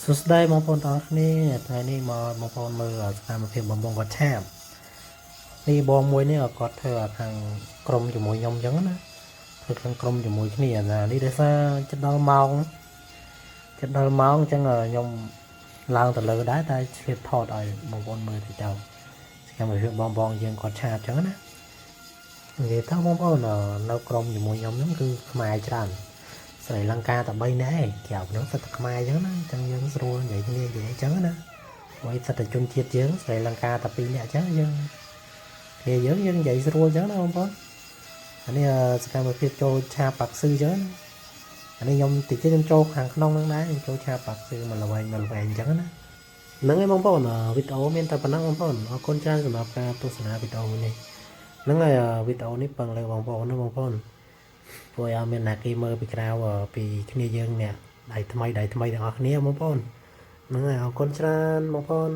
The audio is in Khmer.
សួស្តីបងប្អូនទាំងអស់គ្នាថ្ងៃនេះមកបងប្អូនមើលសកម្មភាពបងបងគាត់ឆាបនេះបងមួយនេះគាត់ធ្វើខាងក្រុមជាមួយខ្ញុំអញ្ចឹងណាធ្វើខាងក្រុមជាមួយគ្នាណានេះដោយសារចិត្តដល់ម៉ោងចិត្តដល់ម៉ោងអញ្ចឹងខ្ញុំឡើងទៅលើដែរតែឆ្លៀតថតឲ្យបងប្អូនមើលទៅចោលសកម្មភាពបងបងយើងគាត់ឆាបអញ្ចឹងណានិយាយទៅបងប្អូននៅក្រុមជាមួយខ្ញុំហ្នឹងគឺខ្មែរច្រើន ស្រីលង្កាតែ3នាក់ឯងក្រៅហ្នឹងសិតតែខ្មែរអញ្ចឹងណាអញ្ចឹងយើងស្រួលនិយាយគ្នានិយាយអញ្ចឹងណាព្រោះឯសិតតែជនជាតិយើងស្រីលង្កាតែ2នាក់អញ្ចឹងយើងគ្នាយើងយើងនិយាយស្រួលអញ្ចឹងណាបងប្អូនអានេះសកម្មភាពចូលឆាប៉ាក់ស៊ឺអញ្ចឹងណាអានេះខ្ញុំតិចទៀតខ្ញុំចូលខាងក្នុងហ្នឹងដែរខ្ញុំចូលឆាប៉ាក់ស៊ឺមកល្វែងមកល្វែងអញ្ចឹងណាហ្នឹងហើយបងប្អូនវីដេអូមានតែប៉ុណ្ណឹងបងប្អូនអរគុណច្រើនសម្រាប់ការទស្សនាវីដេអូនេះហ្នឹងហើយវីដេអូនេះពឹងលើបងប្អូនណាបងប្អូន ព្រោះឲ្យមានអ្នកគេមើលពីក្រៅពីគ្នាយើងអ្នកដៃថ្មីដៃថ្មីទាំងអស់គ្នាបងប្អូនហ្នឹងហើយអរគុណច្រើនបងប្អូន។